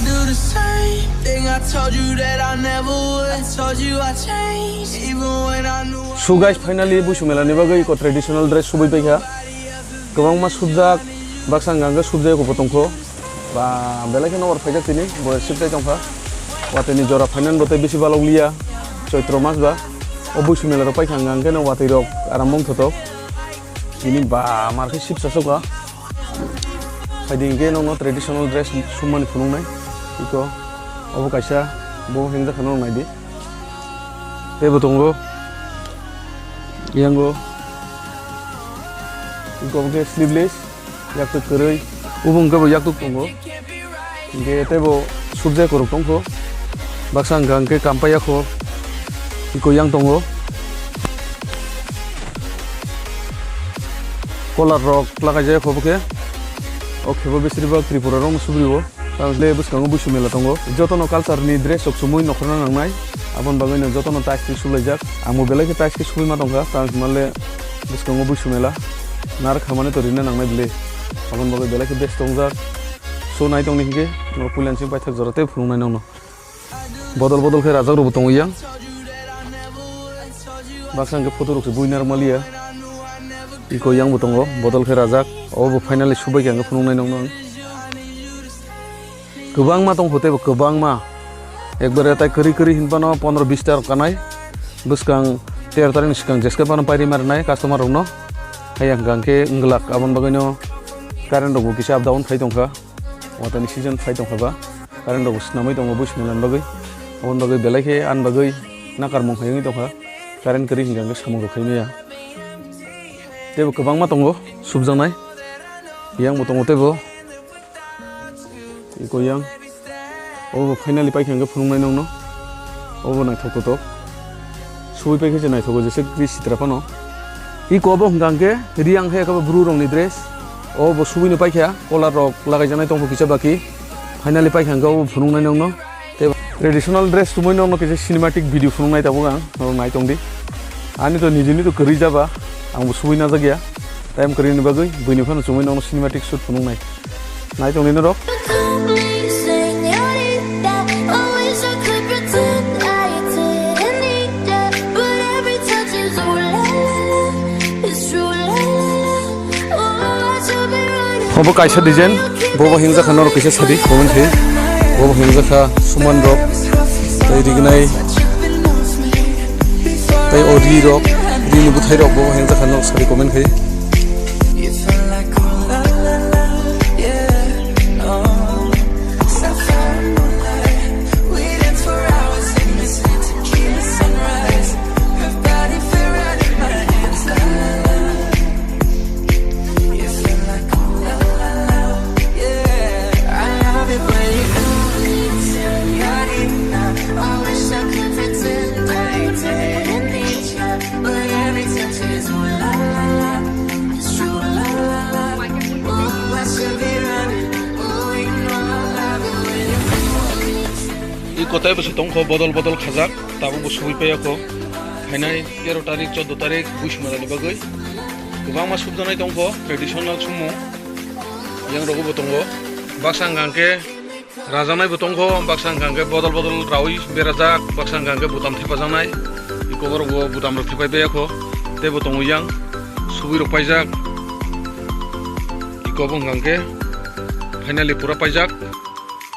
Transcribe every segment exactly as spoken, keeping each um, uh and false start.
Do the same thing I told you that I never would. I told you I changed, even when I knew I So guys, finally Buisu Mela ni bagwi iko traditional dress subui paikha. Kwbangma subjak, baksa hwnkha hwnkhe subjak eko bo tongkho. Ba, belai kheno or phaijak tini, bo sibjai tongkha. Watwi ni jora phainani bo tei bisi balok liya, Choitro mas ba. O Buisu Mela rok paikha hwnkha hwnkhe no watwi rok aram wng thotok. Tini ba, mar khe sibsa sokha. Phaidi hwnkhe nokno traditional dress summani phunuknai. Iko, obo kaisa, bo hengjakha norok naidi. Teibo tongo. Yango. Iko hwnkhe sleeveless, yaktuk kwrwi. Obo hwnkhe bo yaktuk tongo. Hwnkhe teibo subject kwrwk tongkho. Baksa hwnkha hwnkhe kampaiya kho. Iko yang tongo. Color rok lagaijak kho bokhe. O khebo besibak Tripura rokno subrio. Tamo le bwskango Buisu Mela tongo. Jotono culture ni dress rok chumui nokhorna nangnai. Aboni bagwino jotono tais khe sulaijak. Ang bo belai khe tais khe sugui ma tongkha. Tamo le bwskango Buisu Mela. Nar khamani to rina nangnai bwle. Aboni bagwi belai khe best tongjak. So nai tongni hinkhe norok puila ni simi paithak jora tei phunuknai nokno. Bodol bodol khe rajak rokbo tongo yang. Baksa hwnkhe photo rok se buina rwma liya. Iko yang bo tongo, bodol khe rajak. Obo finally subai khe ang phunuknai nokno ang. Kwbangma tongkho teibo kwbangma. Ekbare tai kwrwi kwrwi hinphano pondro bis ta rok kanai. Bwskang tero tarikni swkang jeske phano pairi marinai customer rokno. Hayang hwnkha hwnkhe wngwlak aboni bagwino current rokbo kisa up down khai tongkha. Watani season phai tongkha ba, current rok bo swnamwi tongo Buisu Mela ni bagwi. Aboni bagwi belai khe ani bagwi nakarmung hai wngwi tongkha. Current kwrwi hwnkha hwnkhe samung rok khai maya. Teibo kwbangma tongo subjaknai. Yang bo tongo teibo. Iko yang. Obo finally paikha hwnkhe phunuknai nokno. Obo naithok totok. Subui paikha se naithogo jesa kwrwi sitra phano. Iko obo hwnkha hwnkhe riyang khe eko bru rokni dress. Obo subuino paikha, color rok lagaijaknai tongkho kisa baki. Finally paikha hwnkhe obo phunuknai nokno. Tei traditional dress chumui nokno kisa cinematic video phunuknai tabuk ang, norok nai tongdi. Ani to nijini to kwrwi jaba, ang bo subui najak ya. Time kwrwini bagwi buini phano chumui nokno cinematic shoot phunuknai. Nai tongdi norok. Obo kaisa design, bobo hingjakha norok kisa sadi comment khe. Bobo hingjakha suman rok, tei rignai, tei o ri rok, ri ni bwthai rok bobo hingjakha norok sadi comment khe. I kotai bwswk tongkho bodol bodol khajak, tabuk bo subui paiyakho. Phainai tero tarik, choddo tarik Buisu Mela ni bagwi kwbangma subjaknai tongkho traditional sumung. Yang rogo bo tongo. Baksa hwnkha hwnkhe rajaknai bo tongkho, baksa hwnkha hwnkhe bodol bodol raui berajak, baksa hwnkha hwnkhe butam thepajaknai. I koborok bo butam rok thepai paiyakho. Tei bo tongo yang subui rok paijak. I kobo hwnkha hwnkhe finally pura paijak.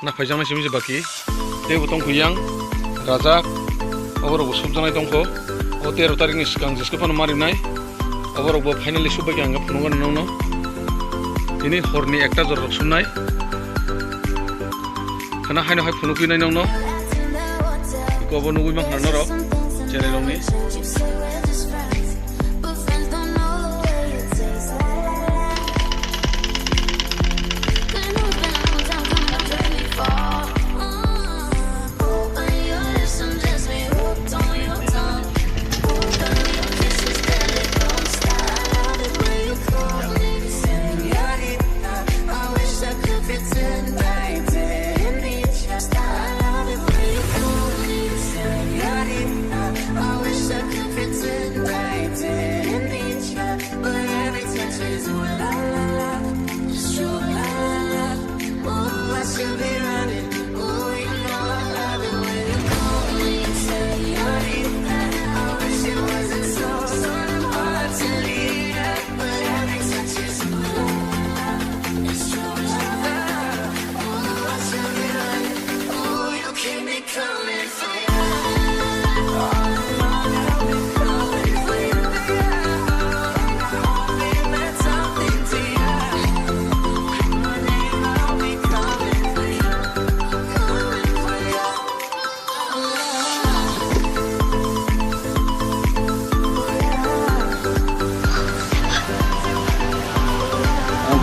Na phaijaknai simi se baki. Tei bo tongkho yang rajak. Oborok bo subjaknai tongkho. O tero tarik ni swkang jeske phano marinai. Oborok bo finally subbai khe ang phunukgani nokno. Tini horni ekta jora rok sumnai. Khana haino hai phunukgwinai nokno. Iko bo nugui mankha norok channel rokni.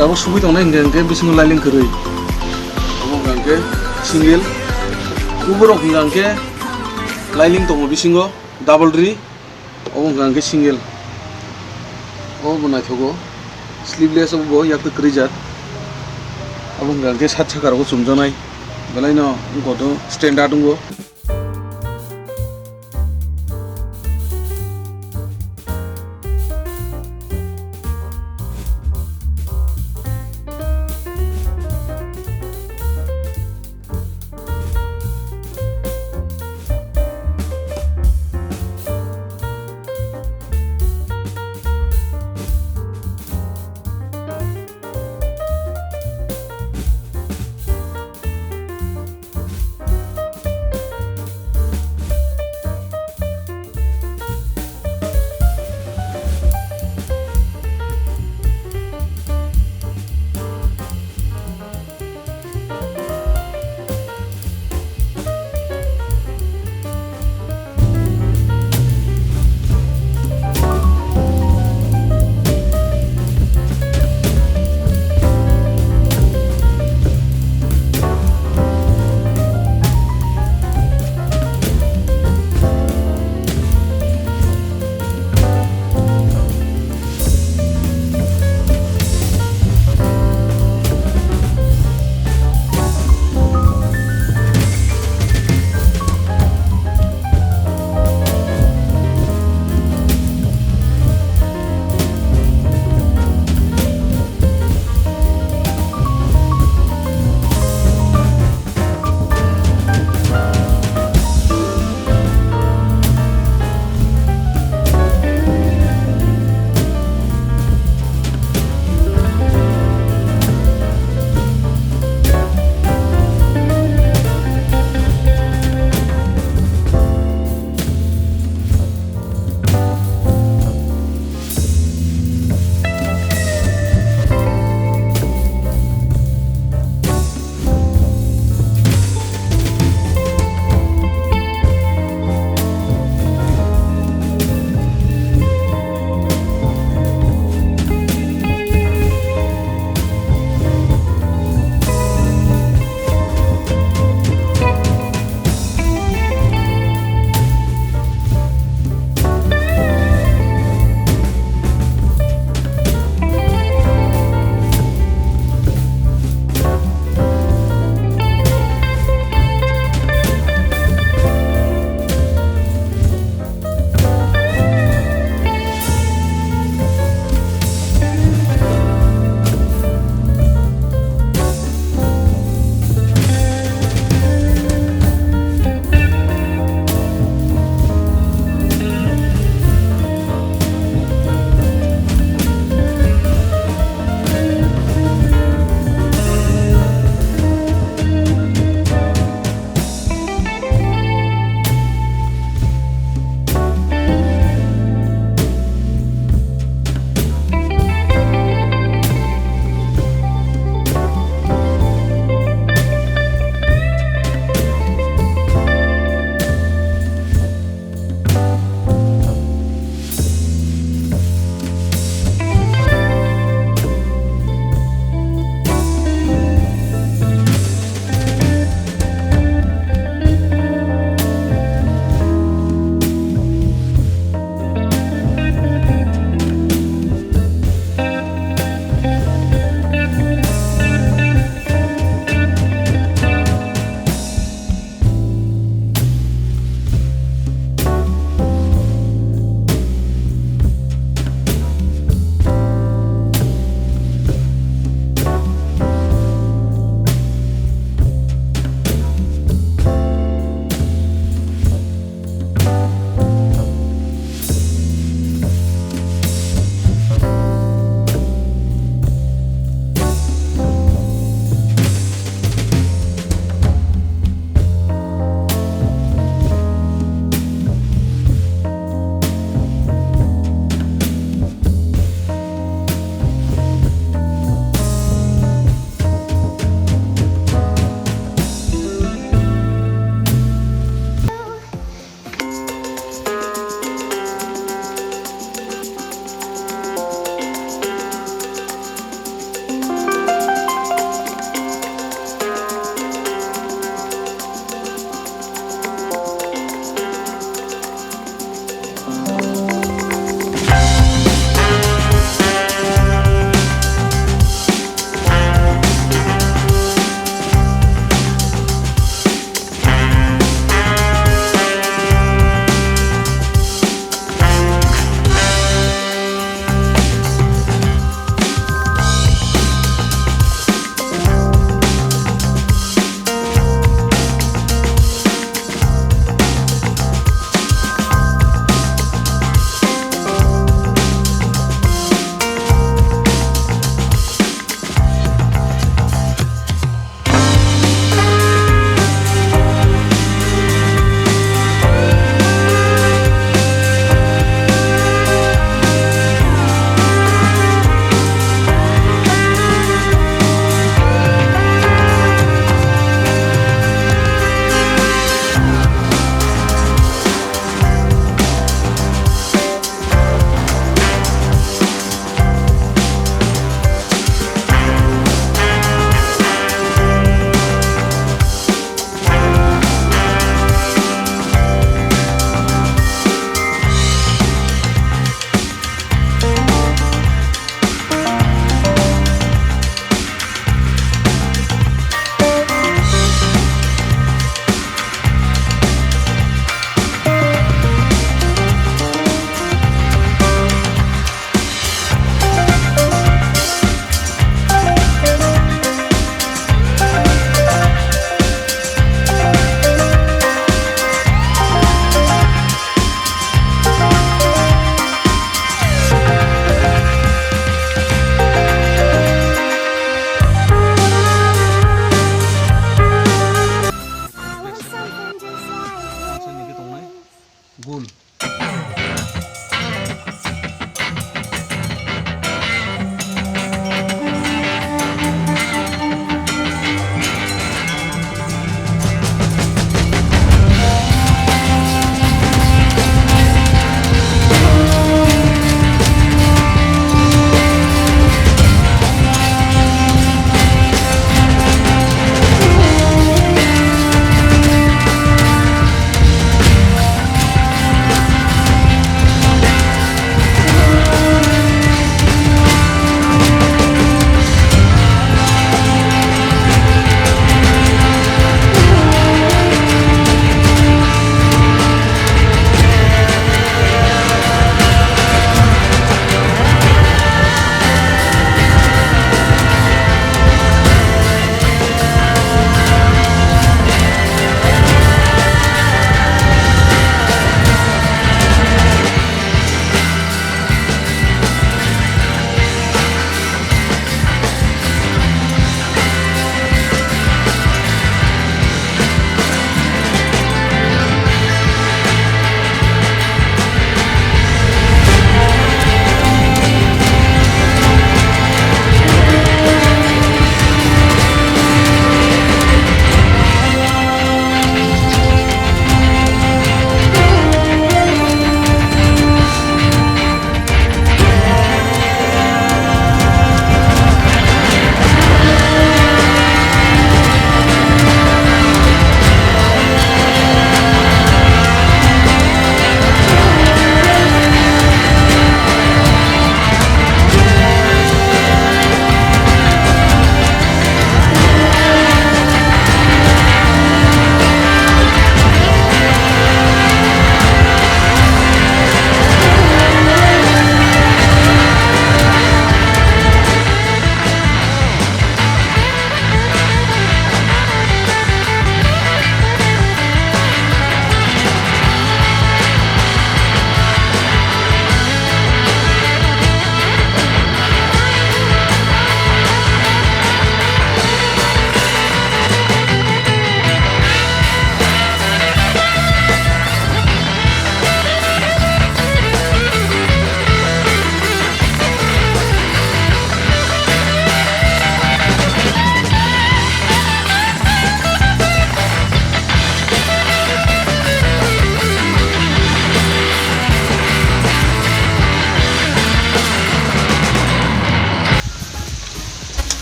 Abo sugwi tongnai hingka hingke bisingo lailing kwrwi. Abo hingka hingke single. Kuborok hingka hingke lailing tongo bisingo double ri. Abo hingka hingke single. Abo bo naithogo. Sleeveless abo bo yak kwrwi jat. Abo hingka hingke sat saka rogo chumjaknai. Belai no wngkha to standard wngo.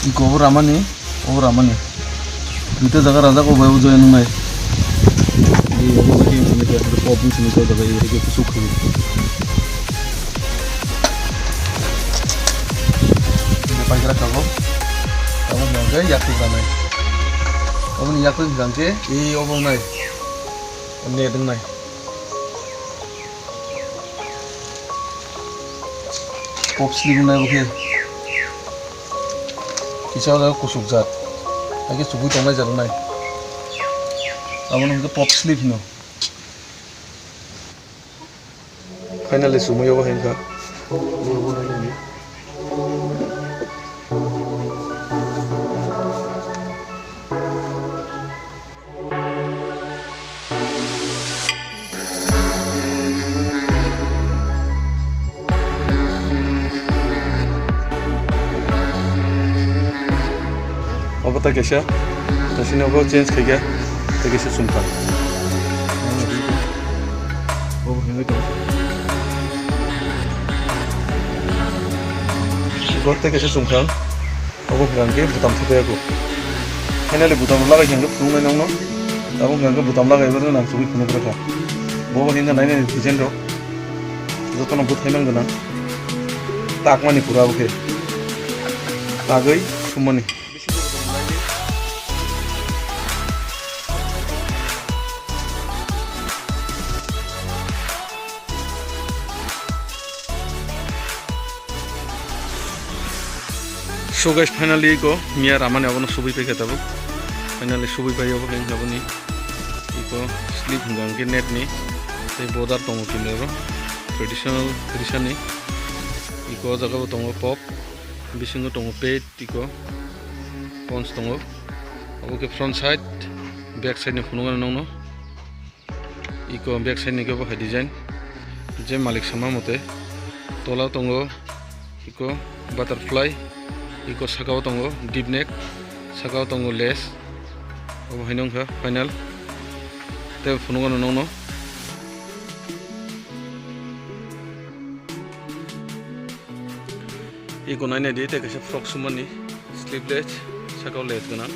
Iko obo ramani, obo ramani. Duita jaga rajak, obo bai o joya nungnai. Di obo bai khe sini khe, obo pop ni sini khe jaga iri khe kusuk khe. Ini paikra kago. Obo nang khe yak khe janai. Obo ni yak khe jang khe, i obo nai. Net wngnai. Pop slip wngnai bo khe. Kisa o kusuk jat. Hai khe chugui tongnai jat wngnai. Abo no hwn khe pop slip hino. Finally chumui obo hai wngkha. Obo tei kaisa, kaisa ni obo change khaikha, tei kaisa chumkha. Obo hinwi tongo. Obo tei kaisa chumkha. Obo hwnkha hwnkhe butam thupaiyago. Finally butam lagai khe hwnkhe phunuknai nokno. Abo hwnkha hwnkhe butam lagaibo nang chugui phunuk rwkha. Bo hwnkhe nainani design rok jotono bwthaimang gwnang. Takmani pura abo khe. Tagwi summani. So guys, finally iko miya ramani abono subui paikha tabuk. Finally subui pai obo khe aboni iko slip hwnkha hwnkhe net ni tei border tongo kinaro traditional Trisa ni. Iko o jaga bo tongo pop, bisingo tongo pet, iko pons tongo. Obo khe front side, back side ni phunukgano nokno. Iko back side ni khe bo hai design. Je malik sama mote tola tongo iko butterfly, iko saka o tongo deep neck, saka o tongo lace. Obo haino wngkha final. Tei phunukgano nokno. Iko nainai di, tei kaisa frock sumani sleeveless, saka o lace gwnang.